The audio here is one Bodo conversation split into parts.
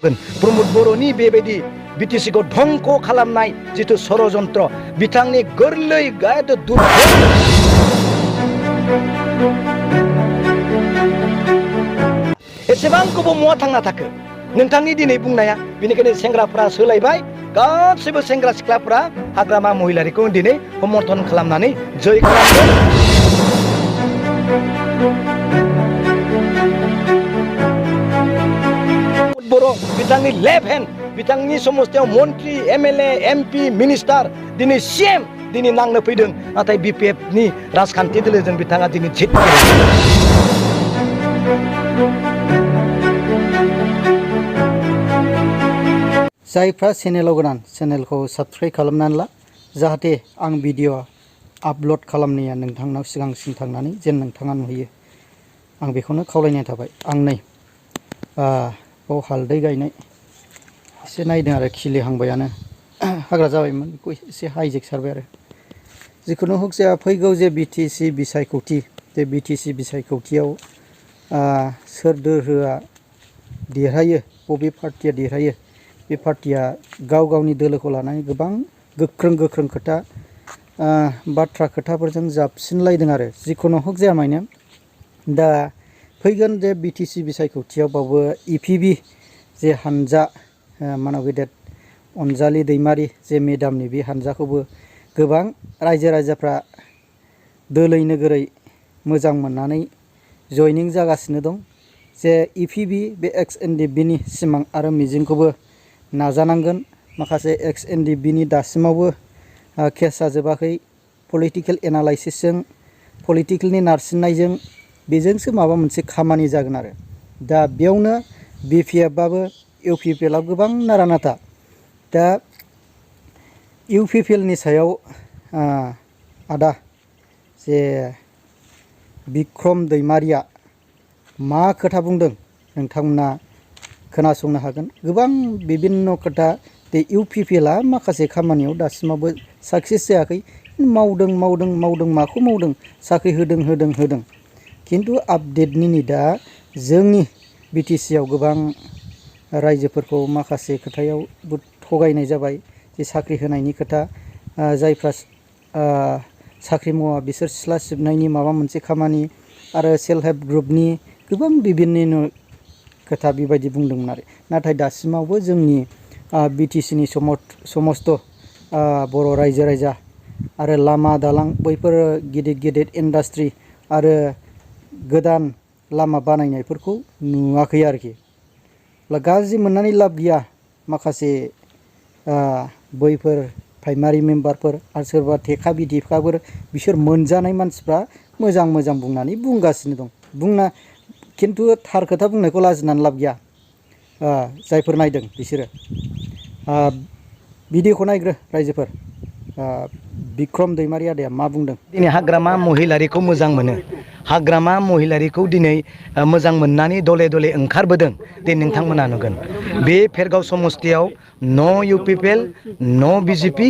प्रमद बरन बेबायदि BTCखौ धंख खालामनाय जितु षड़यंत्र बिथांनि गोरलै गायद एसेबां गोबाव महा थांना थाखो नोंथांनि दिनै बुंनाया बेनिखायनो सेंग्राफोरा सोलायबाय गासैबो सेंग्रा सिख्लाफोरा हाग्रामा महिलारिखौ दिनै समर्थन खालामनानै जय खालामदों। बर' बिथांनि लेफ्ट हेन्ड बिथांनि समस्थियाव मन्त्रि MLA MP मिनिस्टार दिनै CM दिनै नांनो फैदों नाथाय BPFनि राजखान्थि दोलोजों बिथाङा दिनै जित जायफ्रा चेनेलाव गोदान चेनेलखौ साबस्क्राइब खालामनानै ला जाहाथे आं भिडिअ आपल'ड खालामनाया नोंथांनाव सिगांसिन थांनानै जेन नोंथाङा नुयो आं बेखौनो खावलायनाय थाबाय। आं नै बाव हालदै गायनाय एसे नायदों आरो खिलिहांबायानो हाग्रा जाबायमोन बेखौ एसे हाइजेक सारबाय आरो जिखुनु हक जाया फैगौ जे BTC बिसायख'थि बे BTC बिसायख'थियाव सोर दोलोआ देरहायो बबे पार्टिया देरहायो बे पार्टिया गाव गावनि दोलोखौ लानानै गोबां गोख्रों खोथा बाथ्रा खोथाफोरजों जाबसिनलायदों आरो जिखुनु हक जाया माने दा फैगोन जे BTC बिसायख'थियाव बावबो EPB जे हानजा मानाव गेदेर अनजालि दैमारि जे मेदामनि बे हानजाखौबो गोबां रायजो राजाफ्रा दोलै नोगोरै मोजां मोननानै जयनिं जागासिनो दं जे EPB बे XNDBनि सिमां आरो मिजिंखौबो नाजानांगोन। माखासे XNDBनि दासिमावबो केसा जोबाखै पलिटिकेल एनालाइसिसजों पलिटिकेलनि नारसिननायजों बेजोंसो माबा मोनसे खामानि जागोन आरो दा बेयावनो BPFआबो UPPLआव गोबां नारा-नाथा दा UPPLनि सायाव आदा जे बिक्रम दैमारिया मा खोथा बुंदों नोंथांमोना खोनासंनो हागोन। गोबां बिभिन्न खोथा दे UPPLआ माखासे खामानियाव दासिमावबो साक्सेस जायाखै मावदों माखौ मावदों साख्रि होदों खिन्थु आपडेटनि दा जोंनि BTCआव गोबां रायजोफोरखौ माखासे खोथायाव थगायनाय जाबाय जे साख्रि होनायनि खोथा जायफ्रा साख्रि मावा बिसोर सिथ्ला सिबनायनि माबा मोनसे खामानि आरो सेल्फ हेल्प ग्रुपनि गोबां बिभिन्न खोथा बेबायदि बुंदोंमोन आरो नाथाय दासिमावबो जोंनि BTCनि समस्त बर' रायजो राजा आरो लामा दालां बैफोर गिदिर इन्डास्ट्रि आरो गोदान लामा बानायनायफोरखौ नुवाखै आरोखि गाज्रि मोननानै लाब गैया। माखासे बैफोर प्राइमारि मेम्बारफोर आरो सोरबा थेखा बिदिखाफोर बिसोर मोनजानाय मानसिफ्रा मोजां बुंनानै बुंगासिनो दं बुंना खिन्थु थार खोथा बुंनायखौ लाजिनानै लाब गैया। जायफोर नायदों बिसोरो भिडिअखौ नायग्रो रायजोफोर बिक्रम दैमारि आदाया मा बुंदों। दिनै हाग्रामा महिलारिखौ मोजां मोनो हाग्रामा महिलारिखौ दिनै मोजां मोननानै दले ओंखारबोदों दिनै नोंथांमोना नुगोन बे फेरगाव समस्थियाव नो UPPL नो BJP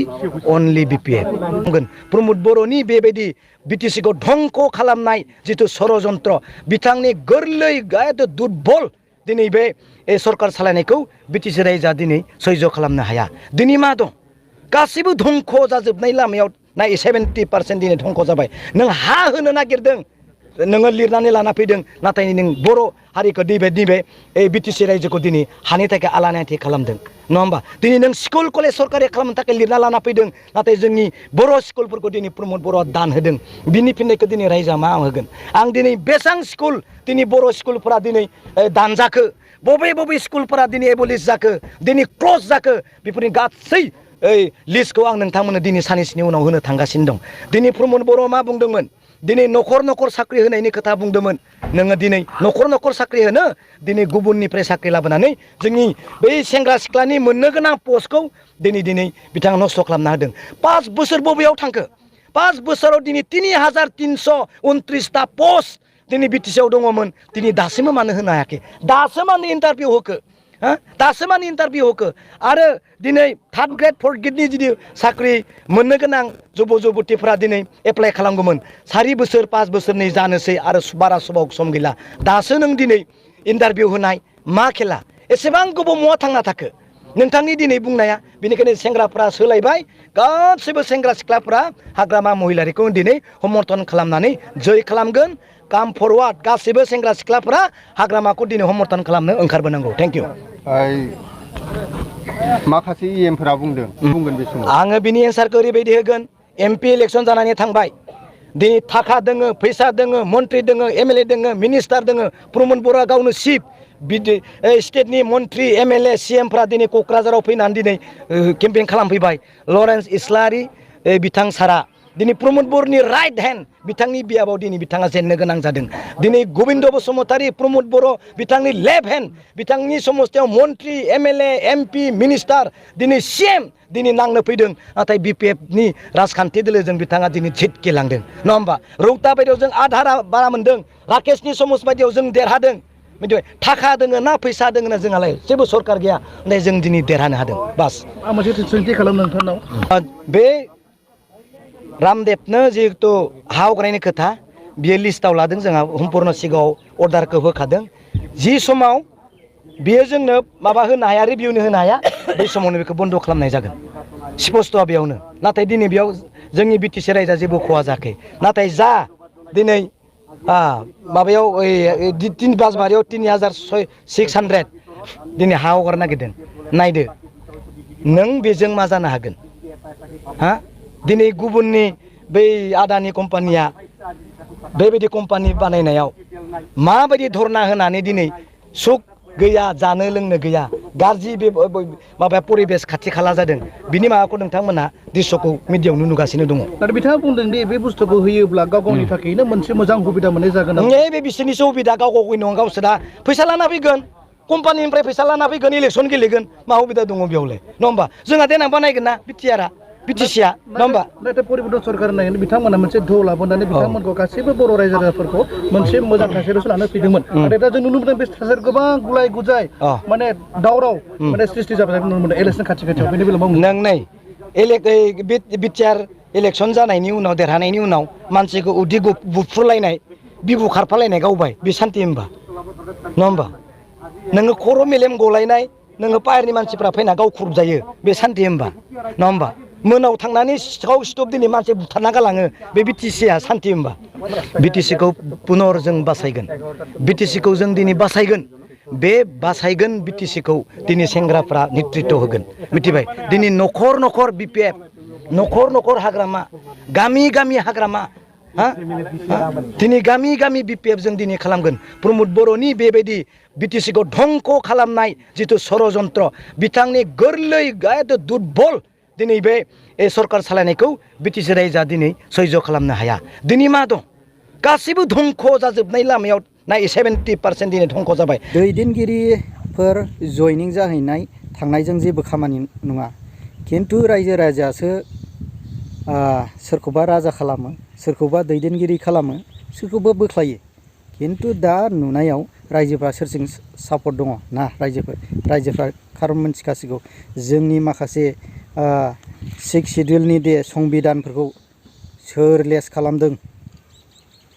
अनलि BPF बुंगोन। प्रमद बरन बेबायदि BTCखौ धंख खालामनाय जितु षड़यंत्र बिथांनि गोरलै गायद दुर्बल दिनै बे सरकार सालायनायखौ BTC रायजोआ दिनै सैज खालामनो हाया। दिनै मा दं गासिबो धंख जाजोबनाय लामायाव ना 70% दिनै धंख जाबाय। नों हा होनो नागिरदों नोङो लिरनानै लाना फैदों नाथाय नों बर' हारिखौ नैबे BTC रायजोखौ दिनै हानि थाखाय आलानाथि खालामदों नङा होमबा। दिनै नों स्कुल कलेज सरकारि खालामनो थाखाय लिरना लाना फैदों नाथाय जोंनि बर' स्कुलफोरखौ दिनै प्रमद बर'आ दान होदों बिनि फिननायखौ दिनै रायजोआ मा होगोन। आं दिनै बेसेबां स्कुल दिनै बर' स्कुलफोरा दिनै दानजाखो बबे स्कुलफोरा दिनै एबलिस जाखो दिनै क्लज जाखो बेफोरनि गासै लिस्टखौ आं नोंथांमोननो दिनै साननैसोनि उनाव होनो थांगासिनो दं। दिनै प्रमद बर'आ मा बुंदोंमोन दिनै न'खर साख्रि होनायनि खोथा बुंदोंमोन। नोङो दिनै न'खर साख्रि होनो दिनै गुबुननिफ्राय साख्रि लाबोनानै जोंनि बै सेंग्रा सिख्लानि मोननो गोनां पस्टखौ दिनै बिथाङा नस्थ' खालामना होदों। 5 बोसोर बबेयाव थांखो 5 बोसोराव दिनै 3329टा पस्ट दिनै BTCआव दङमोन दिनै दासिमबो मानो होनो हायाखै दासो मानो इन्टारभिउ होखो दासो मानो इन्टारभिउ होखो आरो दिनै 3rd ग्रेड 4th ग्रेडनि जुदि साख्रि मोननो गोनां जुबतिफोरा दिनै एप्लाइ खालामगौमोन 4 बोसोर 5 बोसोरनि जानोसै आरो बारा सम गैला दासो नों दिनै इन्टारभिउ होनाय मा खेला एसेबां गोबाव महा थांना थाखो नोंथांनि दिनै बुंनाया बेनिखायनो सेंग्राफ्रा सोलायबाय गासैबो सेंग्रा सिख्लाफ्रा हाग्रामा महिलारिखौ दिनै समर्थन खालामनानै जय खालामगोन काम फरवार्ड गासैबो सेंग्रा सिख्लाफ्रा हाग्रामाखौ दिनै समर्थन खालामनो ओंखारबोनांगौ थेंक इउ माखासे इएमफोरा बुंगोन बे समाव आङो बिनि एन्सारखौ ओरैबायदि होगोन एमपि इलेक्सन जानानै थांबाय दिनै थाखा दोङो फैसा दोङो मन्त्रि दोङो एमएलए दोङो मिनिस्टार दोङो प्रमद बर'आ गावनो चिफ स्टेटनि मन्त्रि एमएलए सिएमफ्रा दिनै क'क्राझाराव फैनानै दिनै केम्पेइन खालामफैबाय लरेन्स इस्लारि बिथां सारा दिनै प्रमद बर'नि राइट हेन्ड बिथांनि बियाबाव दिनै बिथाङा जेननो गोनां जादों दिनै गबिन्द बसुमतारी प्रमद बर' बिथांनि लेफ्ट हेन्ड बिथांनि समस्थियाव मन्त्रि एमएलए एमपि मिनिस्टार दिनै सिएम दिनै नांनो फैदों नाथाय बिपिएफनि राजखान्थि दोलोजों बिथाङा दिनै झिटकेलांदों नङा होमबा रौता बायदियाव जों आधारा बारा मोन्दों राकेशनि समस बायदियाव जों देरहादों मिथिबाय थाखा दोङो ना फैसा दोङो ना जोंहालाय जेबो सरकार गैया नाथाय जों दिनै देरहानो हादों बास आं मोनसे सोंथि खालामनो नोंथांनाव बे रामदेबनो जिहेतु हा हग्रायनि खोथा बियो लिस्टआव लादों जोंहा सम्पुर्ण सिगाङाव अर्डारखौ होखादों जि समाव बियो जोंनो माबा होनो हाया रिभिउनो होनो हाया बै समावनो बेखौ बन्द' खालामनाय जागोन स्पस्त'आ बेयावनो नाथाय दिनै बेयाव जोंनि बिटिसि रायजोआ जेबो खहा जायाखै नाथाय जा दिनै माबायाव तिन बासबारियाव 3600 दिनै हा हगारनो नागिरदों नायदो नों बेजों मा जानो हागोन हा दिनै गुबुननि बै आदानि कम्पानिया बेबायदि कम्पानि बानायनायाव माबायदि धरना होनानै दिनै सुख गैया जानो लोंनो गैया गाज्रि बे माबाया परिबेस खाथि खाला जादों बिनि माबाखौ नोंथांमोना दृश्यखौ मिडियायावनो नुगासिनो दङ नाथाय बिथाङा बुंदों दि बे बुस्थुखौ होयोब्ला गाव गावनि थाखायनो मोनसे मोजां सुबिदा मोननाय जागोन बे बिसोरनिसो सुबिदा गाव गावनि नङा गावसोरा फैसा लाना फैगोन कम्पानिनिफ्राय फैसा लाना फैगोन इलेक्सन गेलेगोन मा सुबिदा दङ बेयावलाय नङा होमबा जोंहा देनां बानायगोन ना बिटिसिआ नङा होमबा नाथाय परिबर्तन सरकार नायनानै बिथांमोना मोनसे धौ लाबोनानै बिथांमोनखौ गासैबो बर' रायजो राजाफोरखौ मोनसे मोजां थासारियावसो लानो फैदोंमोन नाथाय दा जों नुनो मोनदों बे थासारि गोबां गुलाय गुजाय माने दावराव माने सृष्टि जाबाय नुनो मोनदों इलेक्सन खाथियाव बेनि बेलायाव नों नै बिटिआर इलेक्सन जानायनि उनाव देरहानायनि उनाव मानसिखौ उदै बुफ्रुलायनाय बिबु खारफालायनाय गावबाय बे सान्थि होमबा नङा होमबा नोङो खर' मेलेम गलायनाय नोङो पाहारनि मानसिफ्रा फैना गाव खुरजायो बे सान्थि होमबा नङा होमबा मोनाव थांनानै सिखाव स्टप दिनै मानसि बुथारना गालाङो बे बिटिसिआ सान्थि होमबा बिटिसिखौ पुनर जों बासायगोन बिटिसिखौ जों दिनै बासायगोन बे बासायगोन बिटिसिखौ दिनै सेंग्राफ्रा नेतृत्व होगोन मिथिबाय दिनै न'खर न'खर बिपिएफ न'खर न'खर हाग्रामा गामि गामि हाग्रामा दिनै गामि गामि बिपिएफ जों दिनै खालामगोन प्रमद बर'नि बेबायदि बिटिसिखौ धंख' खालामनाय जिथु षड़यन्त्र बिथांनि गोरलै दुर्बल दिनै बे सरकार सालायनायखौ बिटिसि रायजोआ दिनै सैज' खालामनो हाया दिनै मा दं गासैबो धंख' जाजोबनाय लामायाव ना 70% दिनै धंख' जाबाय दैदेनगिरिफोर जयनिं जाहैनाय थांनायजों जेबो खामानि नङा खिन्थु रायजो राजायासो सोरखौबा राजा खालामो सोरखौबा दैदेनगिरि खालामो सोरखौबा बोख्लायो खिन्थु दा नुनायाव रायजोफ्रा सोरजों सापर्ट दङ ना रायजोफ्रा खारन मोनथिखासिगौ जोंनि माखासे 6 सिडिउलनि दे संबिधानफोरखौ सोर लेस खालामदों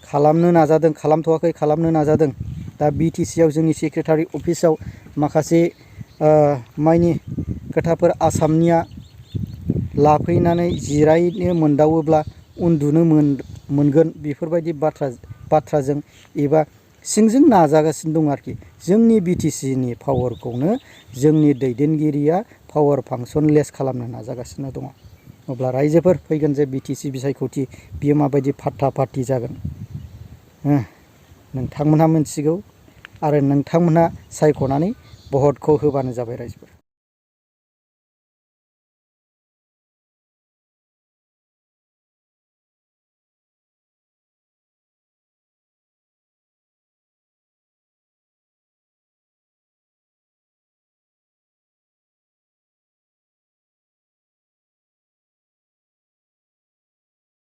खालामनो नाजादों खालामथ'वाखै खालामनो नाजादों दा बिटिसिआव जोंनि सेक्रेटारि अफिसाव माखासे माइनि खोथाफोर आसामनिया लाफैनानै जिरायनो मोनदावोब्ला उन्दुनो मोनगोन बेफोरबायदि बाथ्राजों एबा सिंजों नाजागासिनो दं आरोखि जोंनि बिटिसिनि पावारखौनो जोंनि दैदेनगिरिया पावार फांसन लेस खालामनो नाजागासिनो दङ अब्ला रायजोफोर फैगोन जे बिटिसि बिसायख'थि बियो माबायदि फाट्टा फाट्टि जागोन नोंथांमोनहा मिथिगौ आरो नोंथांमोनहा सायख'नानै भटखौ होबानो जाबाय रायजो